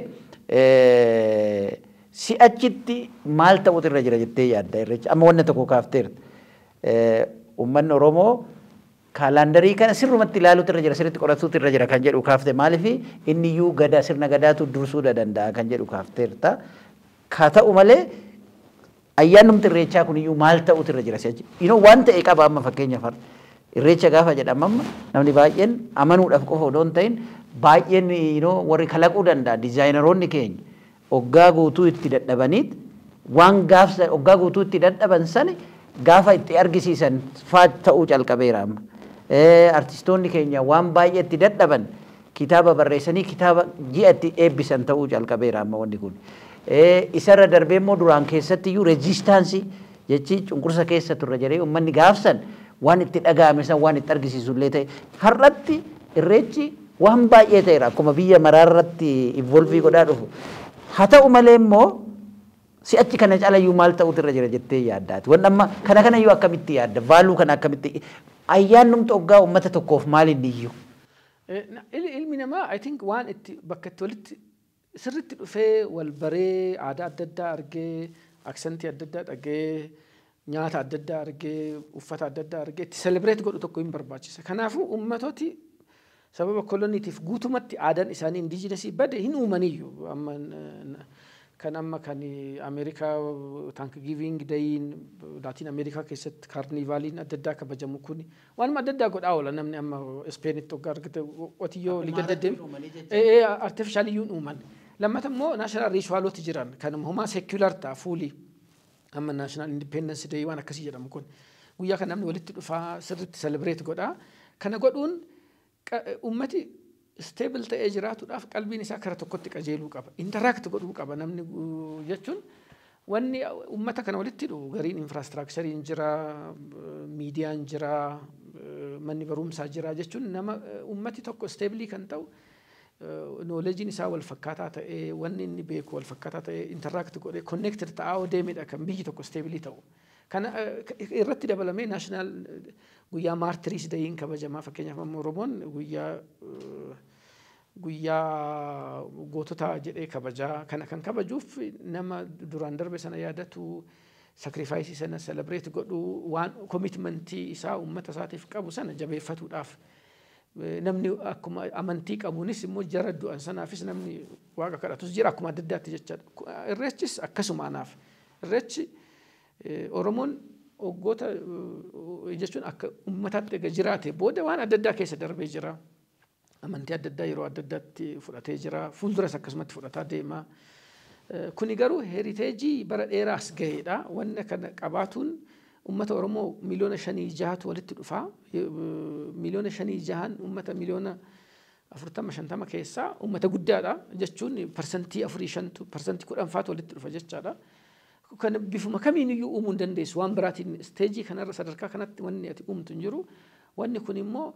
Si'achitti maal ta'utu irra jira jettee yaadda irreecha? Amma wanna tokko kaafteerta. Uummanni Oromoo kaalandarii kana sirrumatti ilaaluutu irra jira, sirriitti qoratuutu irra jira kan jedhu kaafte. Maaliif inni iyyuu gadaa, sirna gadaatu dursuu danda'a kan jedhu kaafteerta. Haa ta'u malee ayyaannumti irreechaa kun iyyuu maal ta'utu irra jira si'achi? Waan ta'e qaba. Amma fakkeenyaaf irreecha gaafa jedhamu amma namni baay'een amanuudhaaf qofa odoo hin ta'in baay'een warri kalaquu danda'a, designeroonni keenya oggaa guutuu itti dadhabaniit waan gaafsa oggaa guutuu itti dadhaban sani gaafa itti argisiisan faa ta'uu calqabeera amma. Artistoonni keenya waan baay'ee itti dadhaban kitaaba barreessanii kitaaba ji'a itti eebbisan ta'uu calqabeera amma wanni kun. Isarra darbee immoo duraan keessatti iyyuu resistance jechi cunqursa keessa turre jedhee uummanni gaafsan waan itti dhaga'ame san waan itti argisiisu illee ta'e, har'atti irreechi waan baay'ee ta'eera akkuma biyya maraarratti evolve godhaa dhufu. Haa ta'u malee immoo si'achi kana calayyuu maal ta'utu irra jira jettee yaaddaati? Wanni amma kana kanayyuu akkamitti yaadda? Value kana akkamitti, ayyaannumti oggaa uummata tokkoof maal inni iyyuu? Ilmi namaa, I think, waan itti bakka itti walitti sirriitti dhufee wal baree, aadaa adda addaa argee, accentii adda addaa dhagee, nyaata adda addaa argee, uffata adda addaa argee itti celebrate godhu tokko hin barbaachisa. Kanaafuu uummatooti sababa koloniitiif guutumatti aadaan isaanii indigenous bade hin uumaniyyuu. Amma kan amma kan Ameerikaa Thanksgiving Dayin, Laatiin Ameerikaa keessatti carnivaliin adda addaa kabajamu kun waanuma adda addaa godhaa oola. Namni amma Ispeenitti hoggaa argite qotiyyoo olii gad deddeemu artificialiyyuun uuman. Lammata immoo national ritualooti jiran kan homaa secular ta'a fuulii, amma National Independence Day waan akkasii jedhamu kun guyyaa kan namni walitti dhufaa sirriitti celebrate godhaa. Kana godhuun ummati stable ta'ee jiraatuudhaaf qalbiin isaa kara tokkotti qajeeluu qaba. Interact godhuu qaba namni jechuun wanni ummata kana walitti hidhu gariin infrastructureiin jira, miidiyaan jira, manni barumsaa jira jechuun nama ummati tokko stable kan ta'u knowledgeiin isaa wal fakkaataa ta'ee, wanni inni beeku wal fakkaataa ta'ee, interact godhee connected ta'aa deemedha kan biyyi tokko stable ta'u. Kana irratti dabalamee national guyyaa Martyrs Dayiin kabajamaa. Fakkeenyaaf amma Oromoon guyyaa gootota jedhee kabajaa. Kana kan kabajuuf nama duraan darbe sana yaadatu, sacrifice sana celebrate godhu, waan commitmentii isaa uummata isaatiif qabu sana jabeeffatuudhaaf. Namni akkuma amantii qabuunis immoo jara du'an sanaafis namni waaqa kadhatus jira akkuma adda addaatti jechaadha. Irreechis akkasuma anaaf. Irreechi Oromoon waggoota jechuun akka uummataatti egaa jiraate booda waan adda addaa keessa darbee jira. Amantii adda addaa yeroo adda addaatti fudhatee jira. Fuulduras akkasumatti fudhataa deema. Kuni garuu heritage bara dheeraas gaheedha. Wanna kana qabaatuun uummata Oromoo 5.6 miliyoonatu walitti dhufa. 5.6 miliyoona uummata miliyoona 40 50 keessaa uummata guddaadha jechuun 4% 5% 10 faatu walitti dhufa jechaadha. Kan bifuma kamiiniyyuu uumuu hin dandeessu waan biraatiin isteejii kanarra sadarkaa kanatti wanni ati uumtu hin jiru. Wanni kun immoo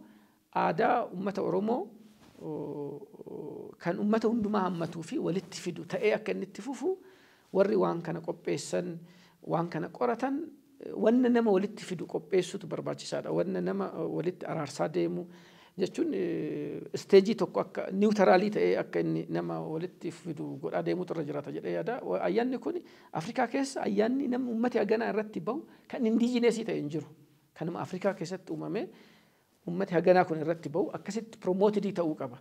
aadaa uummata Oromoo kan uummata hundumaa hammatuu fi walitti fidu ta'ee akka inni itti fufu warri waan kana qopheessan waan kana qoratan wanna nama walitti fidu qopheessutu barbaachisaadha. Wanna nama walitti araarsaa deemu jechuun isteejii tokko akka niwutaraalii ta'ee akka inni nama walitti fidu godhaa deemutu irra jiraata jedhee yaada. Ayyaanni kun Afrikaa keessa ayyaanni namni uummati haganaa irratti bahu kan indiijineesii ta'e hin jiru. Kanuma Afrikaa keessatti uumame uummati haganaa kun irratti bahu akkasitti piroomootidii ta'uu qaba.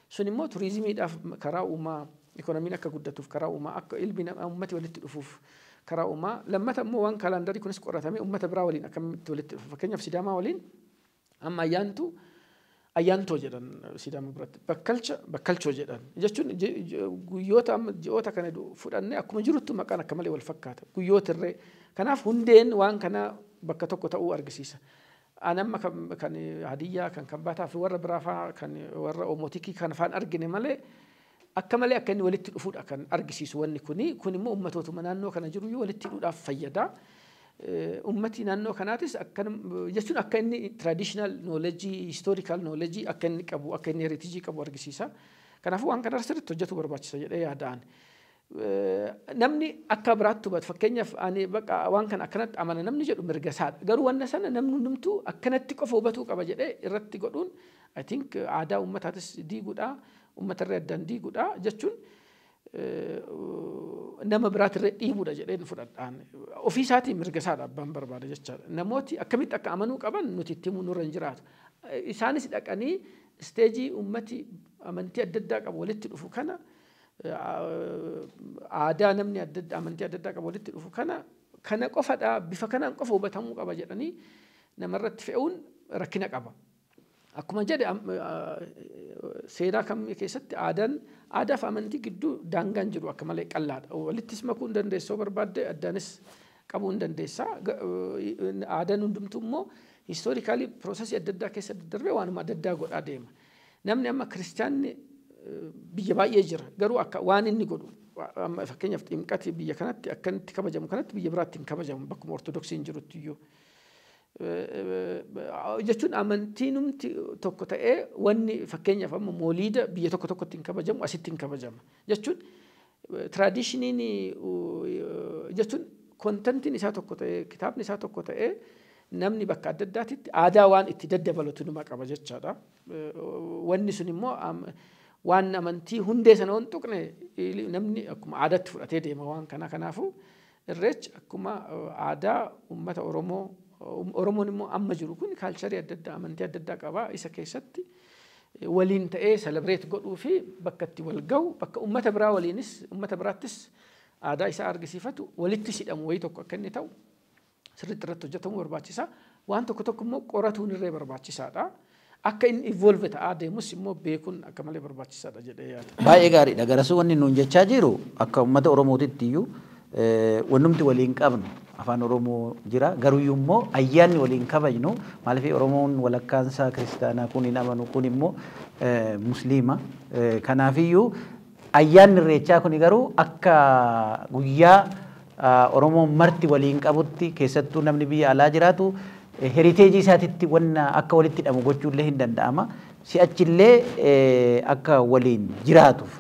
Sun immoo turizimiidhaaf karaa uumaa ikoonomiin akka guddatuuf karaa uumaa akka ilmi namaa uummati walitti dhufuuf karaa uumaa lammata immoo waan kaalaandarii kunis qoratamee uummata biraa waliin akkamitti walitti dhufa. Fakkeenyaaf Sidaamaa waliin amma ayyaantoo jedhan Sidaama biratti bakkalcha bakkalchoo jedhan jechuun guyyoota amma ji'oota kana fudhannee akkuma jiruttu maqaan akka malee wal fakkaata guyyoota irree kanaaf hundeen waan kana bakka tokko ta'uu argisiisa. Ani amma kan Hadiyyaa kan Kambaataa fi warra biraa fa'aa kan warra Oomotikii kan fa'aan argine malee akka malee akka inni walitti dhufuudha kan argisiisu wanni kuni kun immoo ummatootuma naannoo kana jiru walitti hidhuudhaaf fayyada. Ummati naannoo kanaatis akka jechuun akka inni traditional knowledge historical knowledge akka inni qabu akka inni heritage qabu argisiisa. Kanaafuu waan kana sirriitti hojjetu barbaachisa jedhee yaadaan. Namni akka biraatti hubatu fakkeenyaaf ani bakka waan kana akkanatti amana namni jedhu mirga isaadha. Garuu wanna sana namni hundumtuu akkanatti qofa hubatuu qaba jedhee irratti godhuun I think aadaa ummataatis diiguudha uummatarree addaan diiguudha jechuun nama biraatirree dhiibuudha jedheen fudhadhaan. Ofii isaatii mirga isaadha abbaan barbaada jechaadha. Namooti akkamitti akka amanuu qaban nuti itti himuu nurra hin jiraatu. Isaanis dhaqanii isteejii uummati amantii adda addaa qabu walitti dhufu kana aadaa namni adda addaa amantii adda addaa qabu walitti dhufu kana kana qofadha bifa kanaan qofa hubatamuu qaba jedhanii namarratti fe'uun rakkina qaba. Akkuma jedhe seenaa kamii keessatti aadaan aadaa fi amantii gidduu daangaan jiru akka malee qal'aadha. Walittis makuu hin dandeessa barbaadde addaanis qabuu hin dandeessa. Aadaan hundumtuu immoo histoorikaalii piroosesii adda addaa keessa daddarbee waanuma adda addaa godhaa deema. Namni amma kiristaanni biyya baay'ee jira garuu akka waan inni godhu amma fakkeenyaaf ximqati biyya kanatti akka inni kabajamu kanatti biyya biraatti hin kabajamu bakkuma ortodoksiin jirutti iyyuu. Jechuun amantiinumti tokko ta'ee wanni fakkeenyaaf amma mooliida biyya tokko tokkotti hin kabajamu asitti hin kabajama. Jechuun tiraadishiniin jechuun kontentiin isaa tokko ta'ee kitaabni isaa tokko ta'ee namni bakka adda addaatitti aadaa waan itti daddabalatu numa qaba jechaadha. Wanni sun immoo waan amantii hundee sana hin tuqne namni akkuma aadaatti fudhatee deema waan kana kanaafuu irreechi akkuma aadaa uummata Oromoo Oromoon immoo amma jiru kun kaalcharii adda addaa amantii adda addaa qaba isa keessatti waliin ta'ee selebireet godhuu fi bakka itti wal ga'u bakka uummata biraa waliinis uummata biraattis aadaa isaa argisiifatu walitti hidhamu wayii tokko akka inni ta'u sirriitti irratti hojjetamuu barbaachisa. Waan tokko tokko immoo qoratuun irree barbaachisaadha. Akka inni evolve ta'aa deemus immoo beekuun akka malee barbaachisaadha jedhee yaada. Baay'ee gaariidha. Garasuu wanni nuun jechaa jiru akka uummata Oromootitti iyyuu wannumti waliin qabnu afaan Oromoo jira. Garuyyuu immoo ayyaanni waliin kabajnu maaliif Oromoon walakkaan isaa kiristaanaa kun hin amanu kun immoo musliima. Kanaafiyyuu ayyaanni irreechaa kun garuu akka guyyaa Oromoon marti waliin qabutti keessattuu namni biyya alaa jiraatu heriteejii isaatitti wanna akka walitti hidhamu gochuullee hin danda'ama. Si'achillee akka waliin jiraatuuf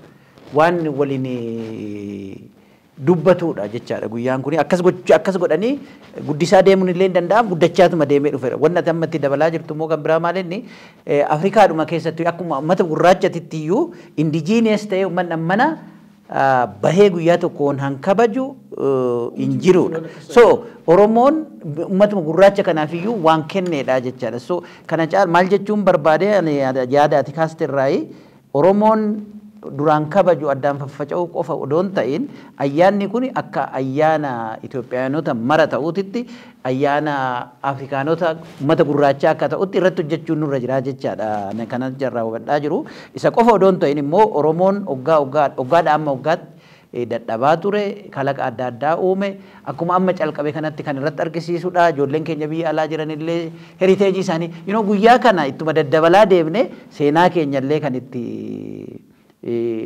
waan waliin dubbatudha jechaadha guyyaan kun akkas godhanii guddisaa deemuun illee hin danda'amu guddachaatuma deemee dhufeera. Wanna ati amma itti dabalaa jirtu immoo kan biraa maal inni Afrikaadhuma keessatti akkuma uummata gurraachatitti iyyuu indijiinees ta'ee uummanni ammana bahee guyyaa tokkoon han kabaju hin jirudha. So Oromoon uummatuma gurraacha kanaaf iyyuu waan kenneedha jechaadha. So kana caala maal jechuun barbaade ani yaada ati kaaste irraayi Oromoon duraan kabaju addaan faffaca'uu qofa odoo hin ta'in ayyaanni kun akka ayyaana Itoophiyaanota mara ta'uutitti ayyaana Afrikaanota uummata gurraachaa akka ta'utti irratti hojjechuun nurra jira jechaadha. Kana jarraa hubadhaa jiru. Isa qofa odoo hin ta'in immoo Oromoon waggaa waggaadha amma waggaatti Dadhabaa ture, kalaqa adda addaa uume, akkuma amma calqabe kanatti kan irratti argisiisudha. Ijoolleen keenya biyya alaa jiranillee heritage isaanii guyyaa kana ittuma daddabalaa deemne seenaa keenyallee kan itti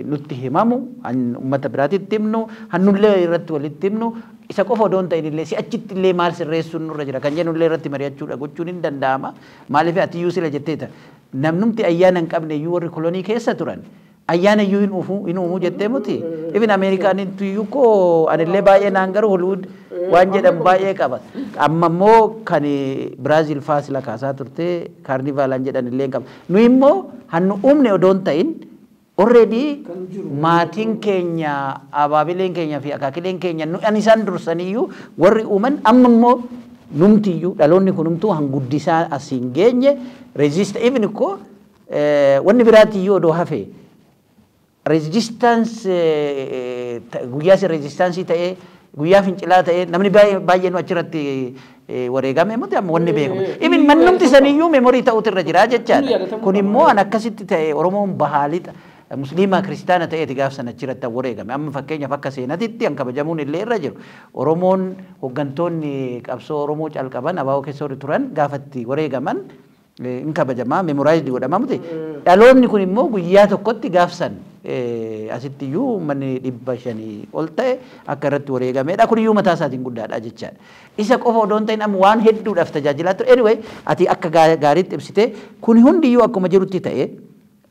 nutti himamu, uummata biraatitti himnu, hannullee irratti walitti himnu, isa qofa odoo hin ta'in illee si'achitti illee maal sirreessuun nurra jira kan jennullee irratti mari'achuudha gochuun hin danda'ama. Maaliif ati iyyuu sila jetteeta namnumti ayyaana hin qabne iyyuu warri kolonii keessa turan ayyaana iyyuu hin uumu hin uumu jettee muti. Even Ameerikaan iyyuu koo anillee baay'ee naan garuu Hollywood waan jedhamu baay'ee qaba. Amma immoo kan Biraazil faa sila kaasaa turte kaarnivaalaan jedhan illee hin qaba. Nu immoo hannu uumne odoo hin ta'in already maatiin keenya, abaabileen keenya fi akaakileen keenya an isaan dursaniyyuu warri uuman, amma immoo numtiyyuu dhaloonni kunumtuu hanguddisaa asiin geenye resist even koo wanni biraatiyyuu odoo hafe resistance, guyyaa resistance ta'ee, guyyaa fincilaa ta'ee, namni baay'een achirratti wareegame miti amma wanni beekamu. Even mannumti saniyyuu memory ta'utu irra jira jechaadha. Kun immoo an akkasitti ta'e Oromoon bahaalixa Musliimaa Kiristaana ta'eeti gaaf sana achirratti wareegame. Amma fakkeenyaaf akka seenatitti an kabajamuun illee irra jiru. Oromoon hooggantoonni qabsoo Oromoo calqaban abaaboo keessa warri turan gaafatti wareegaman hin kabajamaa, memorized godhama miti. Dhaloonni kun immoo guyyaa tokkotti gaafsan asitti iyyuu uummanni 500 ol ta'e akka irratti wareegamedha. Kun iyyuu mataa isaatiin guddaadha jechaadha. Isa qofa odoo hin ta'in amma waan hedduudhaaf tajaajilaa ture. Anyway, ati akka gaariitti ibsite kun hundiyyuu akkuma jirutti ta'e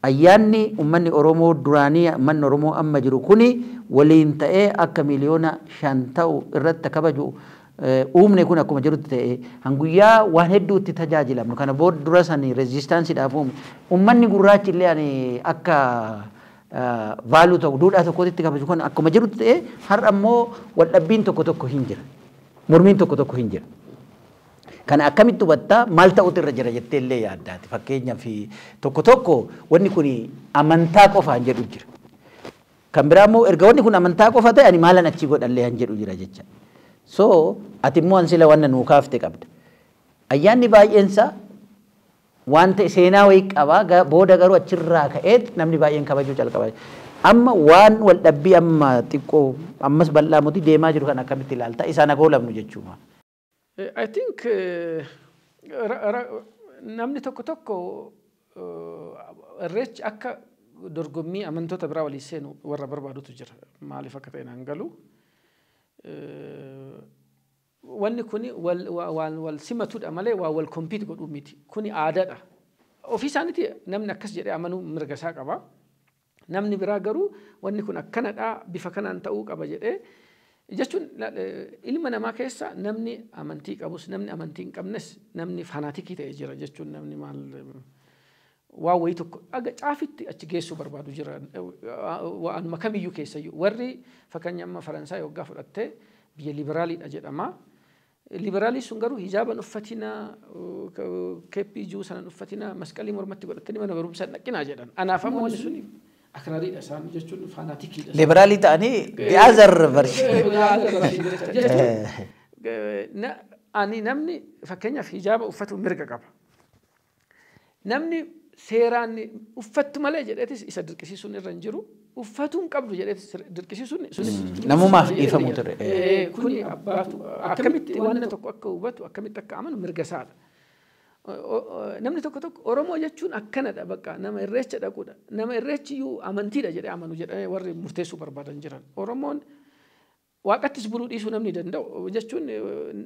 ayyaanni uummanni Oromoo duraanii, uummanni Oromoo amma jiru kuni waliin ta'ee akka 5 miiliyoona ta'u irratti kabaju uumne kun akkuma jirutti ta'e hanguyyaa waan hedduutti tajaajilamnu kana booda dura sanii resistanceiidhaaf uume uummanni gurraachi illee ani akka value ta'u duudhaa tokkotti kabaju kun akkuma jirutti ta'e har'a immoo waldhabbiin tokko tokko hin jira, mormiin tokko tokko hin jira. Kana akkamitti hubattaa, maal ta'utu irra jira jettee illee yaaddaati? Fakkeenyaaf tokko tokko wanni kun amantaa qofaan jedhu jira. Kan biraa immoo erga wanni kun amantaa qofa ta'e ani maalan achii godhallee han jedhu jira jecha. So ati immoo ansila wanna nuu kaafte qabda. Ayyaanni baay'eensaa waan ta'e seenaa wayii qabaa, booda garuu achirraa ka'eet namni baay'een kabajuu calqaba. Amma waan wal dhabbii amma xiqqoo ammas bal'aa muti deemaa jiru kan akkamitti ilaalta? Isaan agoolamnu jechuudha. I think namni tokko tokko irreechi akka dorgommii amantoota biraa walii seenu warra barbaadutu jira. Maaliif akka ta'e naan galu. Wanni kuni waan wal simatudha malee waa wal compete godhuu miti. Kuni aadaadha. Ofii isaaniiti namni akkas jedhee amanuu mirga isaa qaba. Namni biraa garuu wanni kun akkanadha, bifa kanaan ta'uu qaba jedhee jechuun ilma namaa keessa namni amantii qabus, namni amantii hin qabnes, namni fanatic ta'e jira jechuun namni maal waa wayii tokko aga caafitti achi geessuu barbaadu jira waanuma kamiyyuu keessayyuu. Warri fakkeenya amma Faransaay waggaa fudhattee biyya liberaaliidha jedhama. Liberaalii sun garuu hijaaban uffatina, keeppii ijuu sanan uffatina, masqalii mormatti godhatanii mana barumsaa dhaqinaa jedhan. Anaaf amma wanni suni akraariidha isaan jechuun fanaticiidha. Liberaalii ta'anii the other version. Jechuun ani namni fakkeenyaaf hijaaba uffatu mirga qaba. Namni seeraan uffattu malee jedheetis isa dirqisiisuun irra hin jiru. Uffatuu hin qabdu jedheetis dirqisiisuun sunis. Namumaaf dhiifamu ture. Kuni abbaatu akkamitti waan tokko akka hubatu, akkamitti akka amanu mirga isaadha. Namni tokko tokko Oromoo jechuun akkanadha, bakka nama irreecha dhaquudha. Nama irreechi iyyuu amantiidha jedhee amanu jedhanii warri murteessuu barbaadan jiran. Oromoon waaqattis buluu dhiisuu namni danda'u jechuun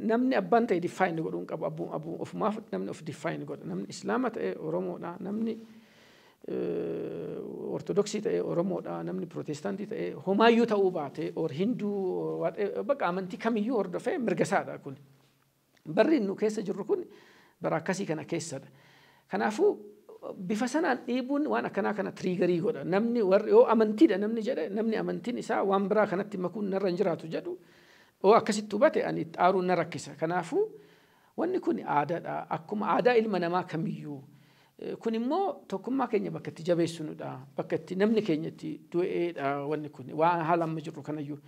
namni abbaan ta'e define godhuu hin qabu. Abbuu ofumaaf namni of define godha. Namni Islaama ta'e Oromoodha. Namni Ortodoksii ta'e Oromoodha. Namni Pirootestaantii ta'e homaayyuu ta'uu baate or Hinduu, bakka amantii kamiyyuu hordofee mirga isaadha kun. Barri nu keessa jirru kun bara akkasii kana keessadha. Kanaafuu bifa sanaan dhiibuun waan akkanaa kana trigger godha. Namni warri yoo amantiidha namni jedhe, namni amantiin isaa waan biraa kanatti makuun narra hin jiraatu jedhu yoo akkasitti hubate ani itti aaruun na rakkisa. Kanaafuu wanni kun aadaadha. Akkuma aadaa ilma namaa kamiyyuu. Kun immoo tokkummaa keenya bakka itti jabeessinudha. Bakka itti namni keenya itti du'eedha wanni kun waan haala amma jirru kanayyuu.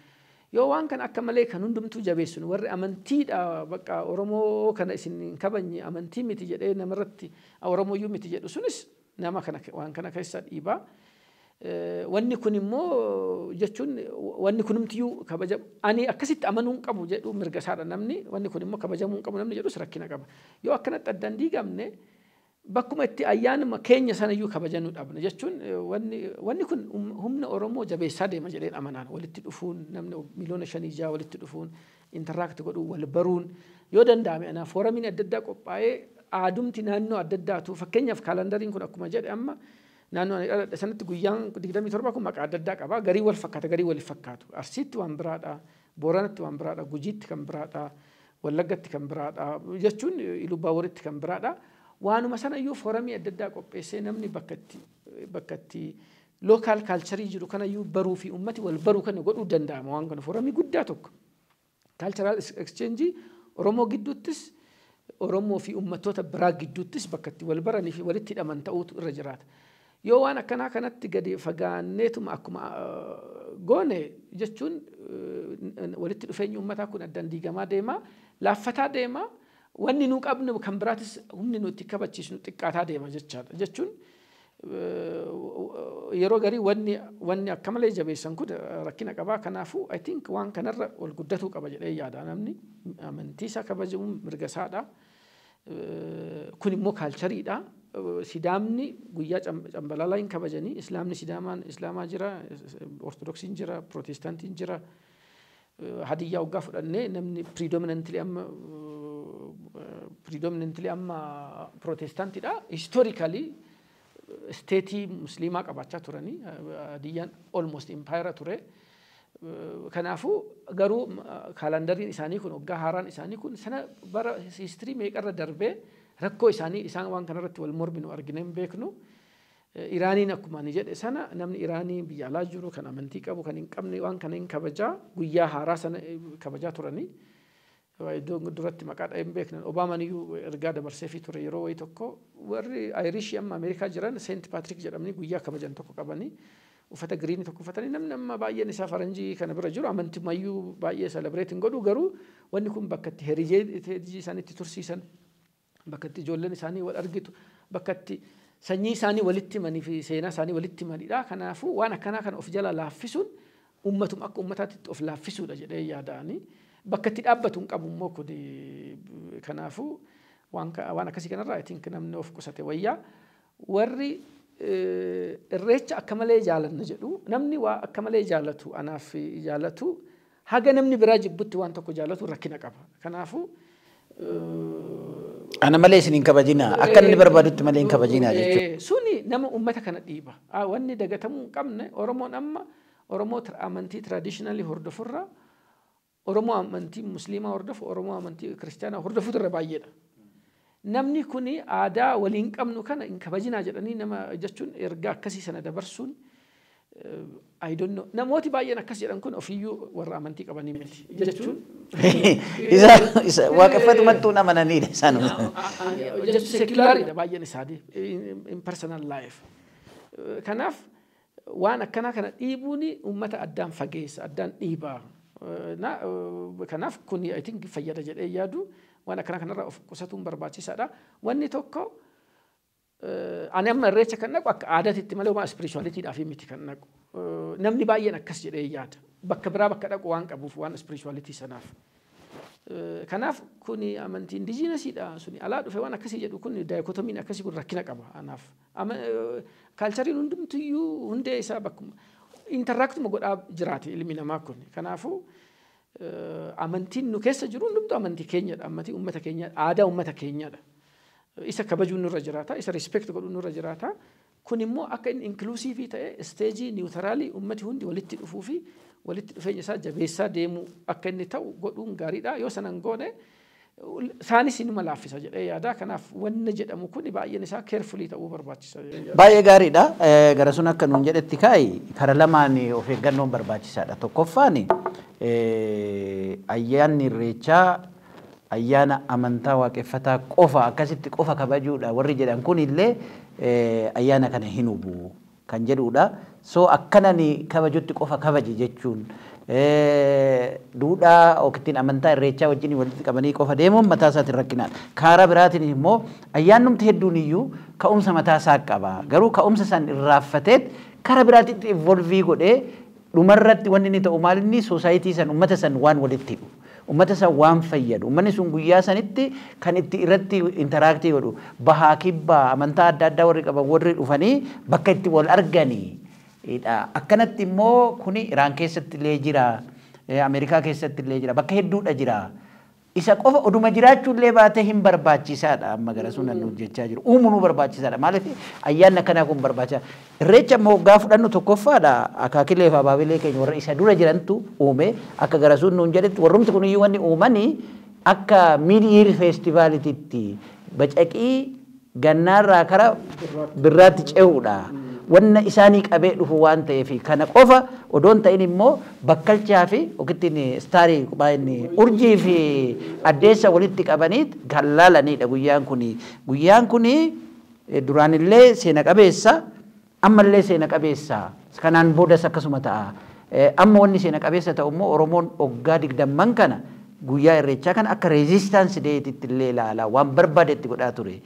Yoo waan kana akka malee kan hundumtuu jabeessinu, warri amantiidha bakka Oromoo kana isin hin kabajne, amantii miti jedhee namarratti Oromooyyuu miti jedhu sunis nama kana waan kana keessa dhiibaa. Wanni kun immoo jechuun wanni kunumtiyyuu kabaja ani akkasitti amanuu hin qabu jedhu mirga isaadha namni, wanni kun immoo kabajamuu hin qabu namni jedhus rakkina qaba. Yoo akkanatti addaan diigamne, bakkuma itti ayyaanuma keenya sanayyuu kabajannuu dhabna jechuun wanni kun humna Oromoo jabeessaa deema jedheen amanaan. Walitti dhufuun, namni miliyoona 5-6 walitti dhufuun, interact godhuun, wal baruun yoo danda'ame, anaaf forumiin adda addaa qophaa'ee, aadumti naannoo adda addaatu, fakkeenyaaf calendariin kun akkuma jedhe, amma naannoo ani dhaladhe sanatti guyyaan 27 kun maqaa adda addaa qaba. Garii wal fakkaata, garii wal fakkaatu. Arsiitti waan biraadha, Booranatti waan biraadha, Gujiitti kan biraadha, Wallaggatti kan biraadha, jechuun Ilubbaaboritti kan biraadha. Waanuma sanayyuu forumii adda addaa qopheessee, namni bakka itti local culturii jiru kanayyuu baruu fi ummati wal baruu kana godhuu danda'ama. Waan kana forumii guddaa tokko, cultural exchange, Oromoo gidduuttis, Oromoo fi uummattoota biraa gidduuttis bakka itti wal baranii fi walitti hidhaman ta'uutu irra jiraata. Yoo waan akkanaa kanatti gadi fagaanneetuma akkuma goone, jechuun walitti dhufeenyi uummataa kun addaan diigamaa deema, laaffataa deema. Wanni nu qabnu kan biraatis humni nu itti kabachiisnu xiqqaataa deema jechaadha. Jechuun yeroo garii wanni akka malee jabeessan kun rakkina qabaa. Kanaafuu I think waan kanarra ol guddatuu qaba jedhee yaada namni. Amantii isaa kabajamuun mirga isaadha. Kun immoo culturiidha. Sidaamni guyyaa Cambalalaa hin kabajanii, Islaamni Sidaamaan Islaamaa jira, Ortodoksiin jira, Pirootestaantiin jira. Hadiyyaa waggaa fudhannee, namni predominantly amma Pirootestaantidha. Historically stateii Musliimaa qabaachaa turanii, Hadiyyaan almost empire ture. Kanaafuu garuu calendariin isaanii kun, waggaa haaraan isaanii kun, sana bara history meeqarra darbee rakkoo isaanii isaan waan kanarratti wal morminu argine hin beeknu. Iraaniin akkuma ani jedhe sana, namni Iraanii biyya alaa jiru, kan amantii qabu, kan hin qabne, waan kana hin kabajaa, guyyaa haaraa sana kabajaa turanii. Iddoo duratti maqaa dhahee hin beeknan. Obaamaan iyyuu ergaa dabarseefii ture yeroo wayii tokko. Warri Irishii amma Ameerikaa jiran Saint Patrick jedhamanii guyyaa kabajan tokko qabanii, uffata greenii tokko uffatanii. Namni amma baay'een isaa faranjii kana bira jiru amantimayyuu baay'ee celebrate hin godhu, garuu wanni kun bakka itti heritageii isaanii itti tursiisan, bakka itti ijoolleen isaanii wal argitu, bakka itti sanyii isaanii walitti himanii fi seenaa isaanii walitti himanidha. Kanaafuu waan akkanaa kana of jala laaffisuun uummatuma akka uummataatti of laaffisuudha jedhee yaada'anii. Bakka itti dhaabbatu hin qabu immoo kun. Kanaafuu waan akkasii kanarraa I think namni of qusate wayyaa. Warri Irreecha akka malee jaalanna jedhu, namni waa akka malee jaalatu, anaaf jaalatu, haga namni biraa jibbutti waan tokko jaalatu rakkina qaba. Kanaafuu Ana malee isin hin kabajinaa, akka inni barbaadutti malee hin kabajinaa jechuudha. Suni nama uummata kana dhiiba. Wanni dagatamuu hin qabne, Oromoon amma Oromoo amantii traditionally hordofurra Oromoo amantii Musliimaa hordofu, Oromoo amantii Kiristaanaa hordofutu irra baay'eedha. Namni kuni aadaa waliin qabnu kana hin kabajinaa jedhanii nama jechuun, ergaa akkasii sana dabarsuun, I don't know. Namooti baay'een akkas jedhan kun ofiyyuu warra amantii qabanii miti jechuun. Isa waaqeffatumattuun amananiidha isaan. Jechuun seculariidha baay'een isaanii in personal life. Kanaaf waan akkanaa kana dhiibuun uummata addaan fageessa, addaan dhiibaa. Kanaaf kun I think fayyada jedhee yaadu, waan akkanaa kanarraa of qusatuun barbaachisaadha. Wanni tokko, ani amma Irreecha kan dhaqu akka aadaatitti malee waan spiritualitydhaaf miti kan dhaqu. Namni baay'een akkas jedhee yaada. Bakka biraa bakka dhaqu waan qabuuf waan spirituality sanaaf. Kanaaf kuni amantii indigenousiidha, suni alaa dhufe, waan akkasii jedhu kun, dichotomyiin akkasii kun rakkina qaba anaaf. Culturiin hundumtiyyuu hundee isaa bakkuma interactuma godhaa jiraate ilmi namaa kun. Kanaafuu amantiin nu keessa jiru hundumtuu amantii keenyadha. Amantii uummata keenyadha. Aadaa uummata keenyadha. Isa kabajuun nurra jiraata. Isa respect godhuun nurra jiraata. Kun immoo akka inni inclusiveii ta'e, stageii neutralii uummati hundi walitti dhufuu fi walitti dhufeenya isaa jabeessaa deemuu akka inni ta'u godhuun gaariidha. Yoo sanan goone, isaanis inuma laaffisa jedhee yaada. Kanaaf wanni jedhamu kun baay'een isaa carefully ta'uu barbaachisa. Baay'ee gaariidha. Gara sun akka nuun jedhetti kaa'i, kara lamaan of eeggannoon barbaachisaadha. Tokkoffaan, ayyaanni Irreechaa ayyaana amantaa waaqeffataa qofa, akkasitti qofa kabajuudha warri jedhan kun illee ayyaana kana hin hubu kan jedhudha. So akkanani kabajutti qofa kabaji jechuun Duudhaa yookiin amantaa irreechaa wajjin walitti qabanii qofa deemuun mataa isaatiin rakkinaadha. Karaa biraatiin immoo ayyaannumti hedduun iyyuu ka'umsa mataa isaa qaba. Garuu ka'umsa san irraanfateet karaa biraatitti evolve godhee dhumarratti wanni inni ta'u maal inni society san, uummata san waan walitti hidhu. Uummata san waan fayyadu. Uummanni sun guyyaa sanitti kan itti irratti interact godhu, bahaa kibbaa amantaa adda addaa warri qaban warri dhufanii bakka itti wal arganii. Akkanatti immoo kuni Iraan keessatti illee jira. Ameerikaa keessatti illee jira. Bakka hedduudha jira. Isa qofa oduma jiraachuu illee baatee hin barbaachisaadha. Amma gara sun nu hojjechaa jiru. Uumuun barbaachisaadha. Maaliif ayyaanni akkanaa kun barbaachisaadha. Irreecha immoo waggaa fudhannu tokkoffaadha. Akaakilee fi abaabilee keenya warra isa dura jirantu uume. Akka gara sun nuun jedhetti warrumti kun iyyuu wanni uumanii akka mid-year festivalititti bacaqii gannaarraa kara birraatti ce'uudha. Wanna isaanii qabee dhufu waan ta'eef kana qofa odoon ta'in immoo bakkalchaa fi yookiin star baay'inni urjii fi addeessa walitti qabaniit kan laalanidha guyyaan kuni. Guyyaan kuni duraanillee seena qabeessa, ammallee seena qabeessa, kanaan boodas akkasuma ta'a. Amma wanni seena qabeessa ta'u immoo Oromoon waggaa 20 kana guyyaa irreechaa kana akka resistance daytitti illee ilaala, waan barbaade itti godhaa ture.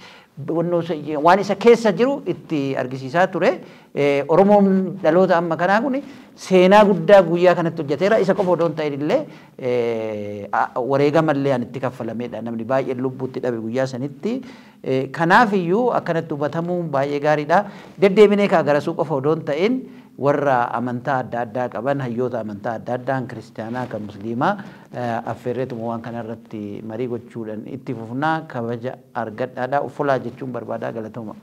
Waan isa keessa jiru itti argisiisaa ture. Oromoon dhaloota amma kanaa kun seenaa guddaa guyyaa kanatti hojjeteera. Isa qofa odoon ta'in illee wareegamallee an itti kaffalamedha. Namni baay'een lubbuutti dhabe guyyaa sanitti. Kanaaf iyyuu akkanatti hubatamuun baay'ee gaariidha. Deddeebinee kaa garasuu qofa odoon ta'in warra amantaa adda addaa qaban, hayyoota amantaa adda addaa, kiristaanaa kan musliimaa affeerreetuma waan kanarratti marii gochuudhaan itti fufnaa. Kabaja argadhaadha. Uffolaa jechuun barbaadaa, galatooma.